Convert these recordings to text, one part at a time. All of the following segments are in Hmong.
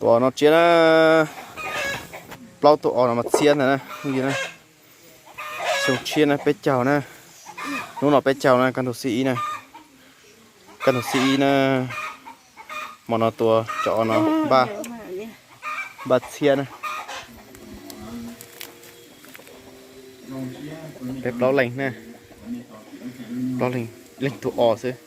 Tus os no tsiab na, plaub tus os no mas txhiab ntag na. Xyoo tshiab na, peb caug na, hnub no peb caug na, kaj ntug xiab ib na, kaj ntug xiab ib na. Hmo no tua cov os no npaj txhiab na. Peb plaub leeg na, plaub leeg, leej tus os xwb.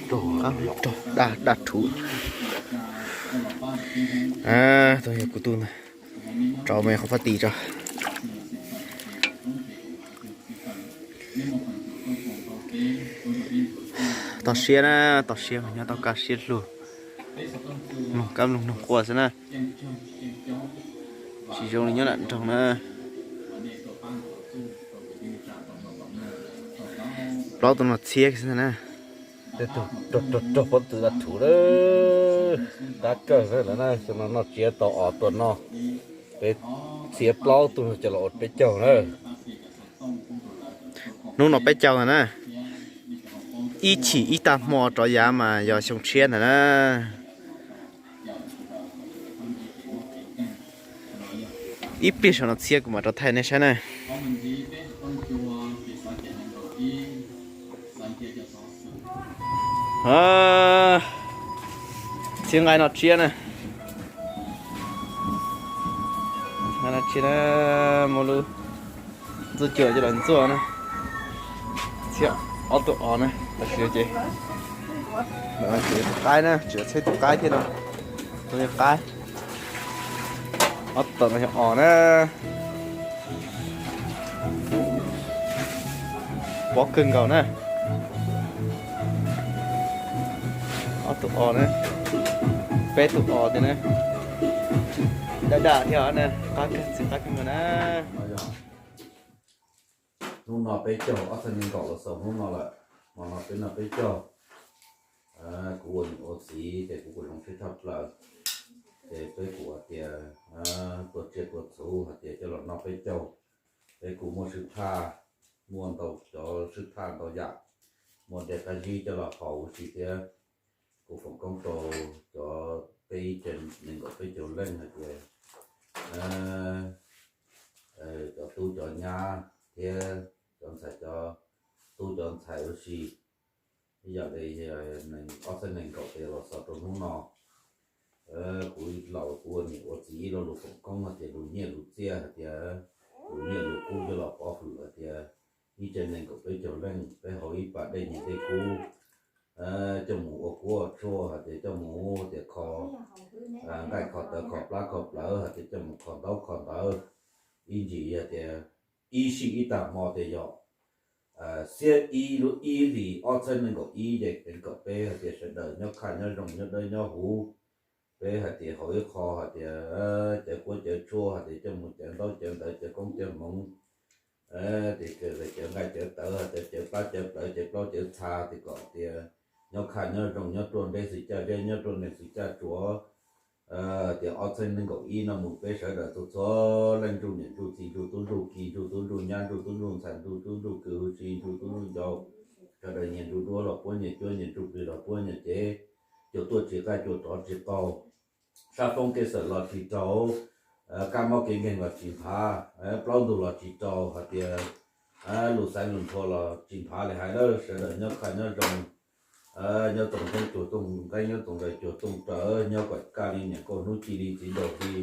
Rau, rau, daj, daj rhuv. Tus yog kuv tug ntag. Rau me qhov fab tis tso. Toj siab na, toj siab mas nyob tau kaj siab lug. Mloog kab mloog noog quaj xwb na. Tsis zoo li nyob nram nroog na. Plaub tus no txhiab xwb ntag na. Tej tug rog rog pob tw daj rhuv lawm, qab kawg lawm na. Xyoo no noj tsiab tau os tuaj noj, peb txhiab plaub tug no coj los ua peb caug na. Hnub no peb caug ntag na. Ib chim ib tag hmo rov yav mas yog xyoo tshiab ntag na. Ib pliag saum no txhiab kuv mam rov thaij nej saib na. Txhiab nqaij no tsiab na. Nqaij no tsiab na, muab lub ntxuaj cua coj los ntxuaj na. Txhiab ob tug os na, tam sim no ces tsis yog tus qaib na, tsis yog txhiab tus qaib thiab no. Tus qaib, ob tug no yog os na. Pob kawg nkaus na. Ob tug os na, peb tug os tiag na. Daj daj thiab na, qab kawg ntxim qab kawg nkaus na. Hnub no peb caug, ob txhiab nees nkaum los xaus hnub no lawm, hmo no peb noj peb caug. Kuv ua niam ua txiv ces kuv kuj zoo siab tshaj plaws. Ces peb kuj hais tias tua tsiaj tua txhu hais tias coj los noj peb caug. Peb kuj muaj swb thaj, muaj ntau cov swb thaj ntau yam, muaj dej qab zib coj los haus ua si thiab. Kuj foom koob rau cov peb ib tsev nees nkaum peb caug leej hais tias cov tub cov nyab thiab cov ntxhais cov tub cov ntxhais ua si, ib yam li ob txhiab nees nkaum tes los xaus rau hnub no. Kuv laus kuv ua niam ua txiv ib lo lus foom koob hais tias lus nyiaj lus txiaj hais tias lus nyiaj lus kub coj los pov hwm hais tias ib tsev nees nkaum peb caug leej peb haus ib pas dej nyiaj dej kub coj mus ua kuab ua tshuaj hais tias coj mus tias kho nqaij kho tawv kho plab kho plawv hais tias coj mus kho ntaub kho ntawv ib ntsis hais tias ib sij ib tag hmo tias yog xiab ib lub ib hlis ob txhiab nees nkaum ib ces kev kom peb hais tias sawv daws nyob khaj nyob zoo nyob dawb nyob huv. Peb hais tias haus ib qho hais tias cawv kuab cawv tshuaj hais tias coj mus cawv ntaub cawv ntawv cawv koob cawv hmoov, tias cawv nqaij cawv tawv hais tias cawv plab cawv plawv cawv plaub cawv txha tias kom tias nyob khaj nyob zoo nyob ruaj nreb xwm caj zeb nyob ruaj nees xwm caj tsuav. Tias ob txhiab nees nkaum ib no mus peb sawv daws txhua txhua leej ntsuj niam ntsuj txiv ntsuj tub ntsuj ki ntsuj tub ntsuj nyab ntsuj tub ntsuj ntxhais ntsuj tub ntsuj kwv huv si ntsuj tub ntsuj ncau, sawv daws nyias ntsuj duab los puab nyias cuab nyias ntsuj plig los puab nyias cev, cua tuaj tsis qaij cua rov tsis qaug, sab foob kev xawm los tsis raug, kab mob kev nkeeg los tsis nphav, plaub ntug los tsis raug hais tias lus xaiv lus nthua los tsis nphav li hais lawm sawv daws nyob khaj nyob zoo, nyob txoos nqeeb cuag tooj nqeeb nyob txoos nqes cuag tooj raws nyob kom kaj li niam nkauj hnub ci li txiv nraug hli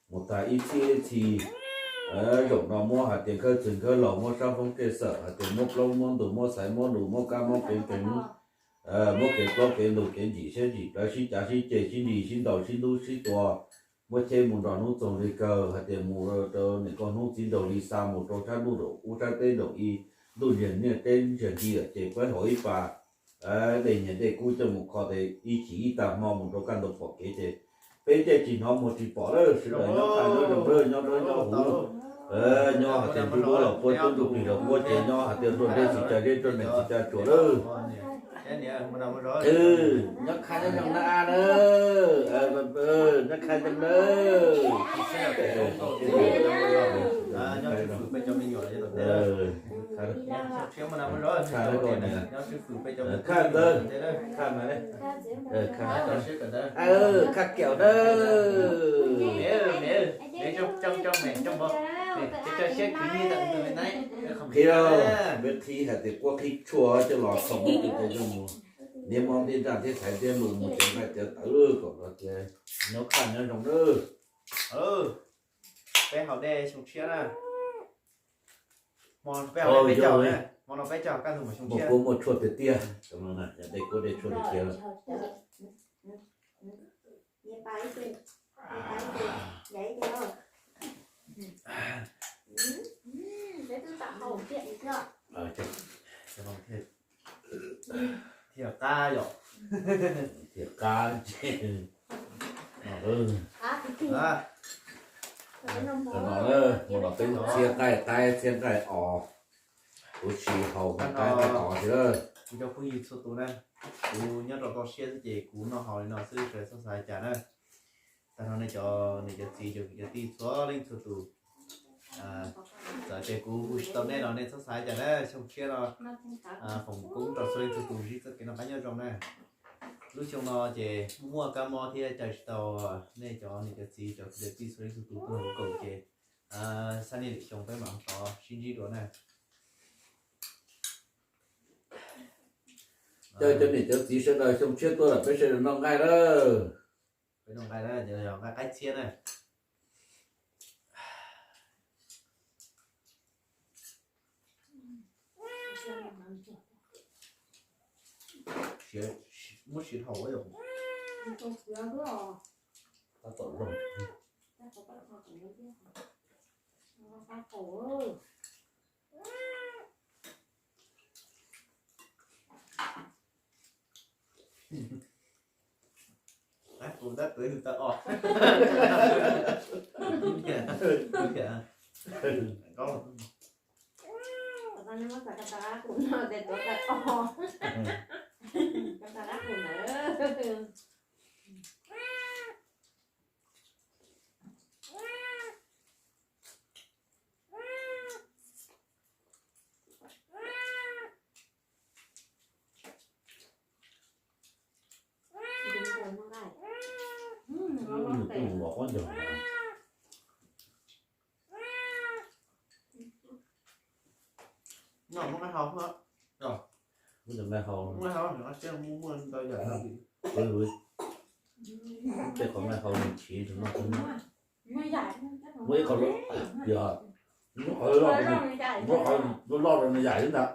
mus tag ib txhiab ib txhis. Zaum no muab hais tias nkawd txwg nkawd laus muab sab foob kev xawm hais tias muab plaub muab ntug muab xaiv muab lus muab kab mob kev nkeeg, muab kev plaub kev ntug kev ntsim siab ntsim plawv sib cav sib ceg sib nrig sib ntaus sib ntub sib tua, muab cheb mus nrog hnub txoog li kawg hais tias mus rau niam nkauj hnub txiv nraug hli xa mus rau sab ntuj nraum ub sab teb nraum i, ntuj ntsiag niaj teb ntsiag nti lawm ces peb haus ib pas dej nyiaj dej kub coj mus kho tes ib chim ib tag hmo mus rau kaj ntug pom kev ces peb caij tsis hnov muag tsis pom lawm sawv daws nyob khaj nyob zoo lawm nyob dawb nyob huv, nyob hais tias ntsuj duab los puab cuab ntsuj plig los puab ces nyob hais tias ruaj nreb xwm caj zeb ruaj nees xwm caj tsuav lawm. Nyob khaj nyob zoo na a lawm. Khaj cov nawb. Khaj ntawd, khaj mas, khaj kiaum nawb. Qhib, peb qhib hais tias kuab qhib tshuaj coj los txhoov cov zoo mus, niab mob ntiab nraj thiab thaiv ntiab lus mus cov nqaij cov tawv kom los tias nyob khaj nyob zoo nawb. Peb haus dej xyoo tshiab na. Hmo no peb haus dej peb caug, hmo no peb caug kaj ntug mas xyoo tshiab. Kuab muaj tshuaj tiag tiag. Dej kuab dej tshuaj tiag tiag. Thiaj qab yom. Thiaj qab. Mus los peb txhia nqaij qaib txhia nqaij os, kuv tsis haus nqaij qaib os thiab. Kuv cov phooj ywg txhua tus na, kuv nyob rau toj siab xwb ces kuv noj haus li no xwb, sawv daws txhob xav li cas na. Tag nrho nej cov niam cov txiv cov kwv cov tij txhua leej txhua tus, txawm tias kuv hu tsis tau nej los nej txhob xav li cas na. Xyoo tshiab no foom koob rau txhua leej txhua tus ntsib txoj kev noj qab nyob zoo na. Lub xyoo no ces muaj kab mob thiab caij tsis tau, nej cov niam cov txiv cov kwv cov tij txhua leej txhua tus tuaj hu koom ces xab niaj lwm xyoo peb mam rov sib ntsib dua na. Caw cov niam cov txiv sawv daws xyoo tshiab tuaj los peb sawv daws noj nqaij lawm. Peb noj nqaij na, nqaij qaib txhiab na. Muab siav haum. Tab tus tab tus tau os. Noj muab nqaij hau, muab nqaij hau, muab nqaij hau, tej qhov nqaij hau nws chiv, muab ib qho, muab qhov loj, muab qhov loj rau nws yaim xwb ntag.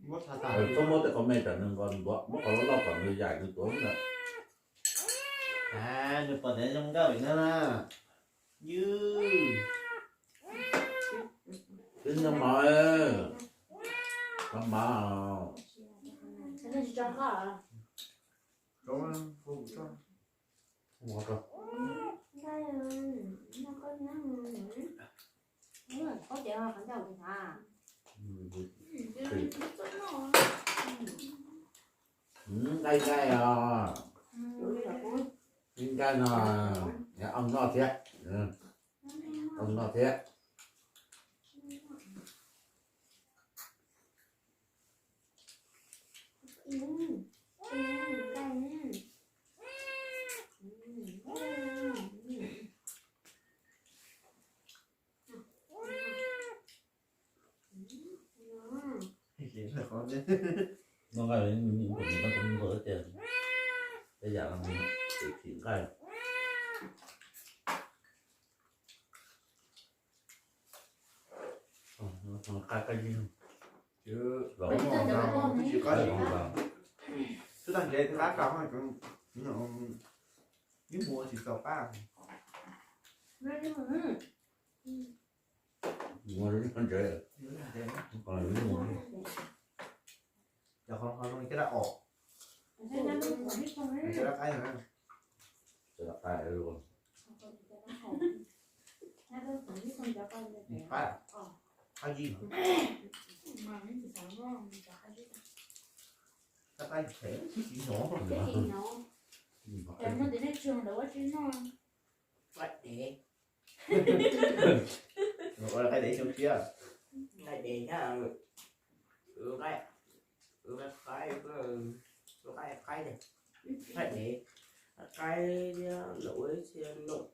Txhob muab tej qhov me tsam nws nqos ntuav, muab qhov loj loj kom nws yaim nws tuav xwb ntag. Nws pom tias zoo nkauj li na. Ywg. Twb nyob mov, mov mov. Nqaij nqaij os. Nqaij no, oo noj thiab. Oo noj thiab. Noj nqaij, noj nqaij, tej yam no, tim nqaij. Qab qab zib, twb tsis qab zib, twb tag nrhiav qab rau, ib muag tsis txaus qab. Muag ntsev, cov qhov zoo caj dab os, caj dab qaib na. Qab zib, qab qaib tsis hnov. Cov muaj tus nej tsuag ntawd ua tsis noj. Qaib dev. Ua qaib dev xyoo tshiab. Qaib dev thiab. Qaib, qaib, qaib, qaib dev. Qaib thiab ua ib txhia noom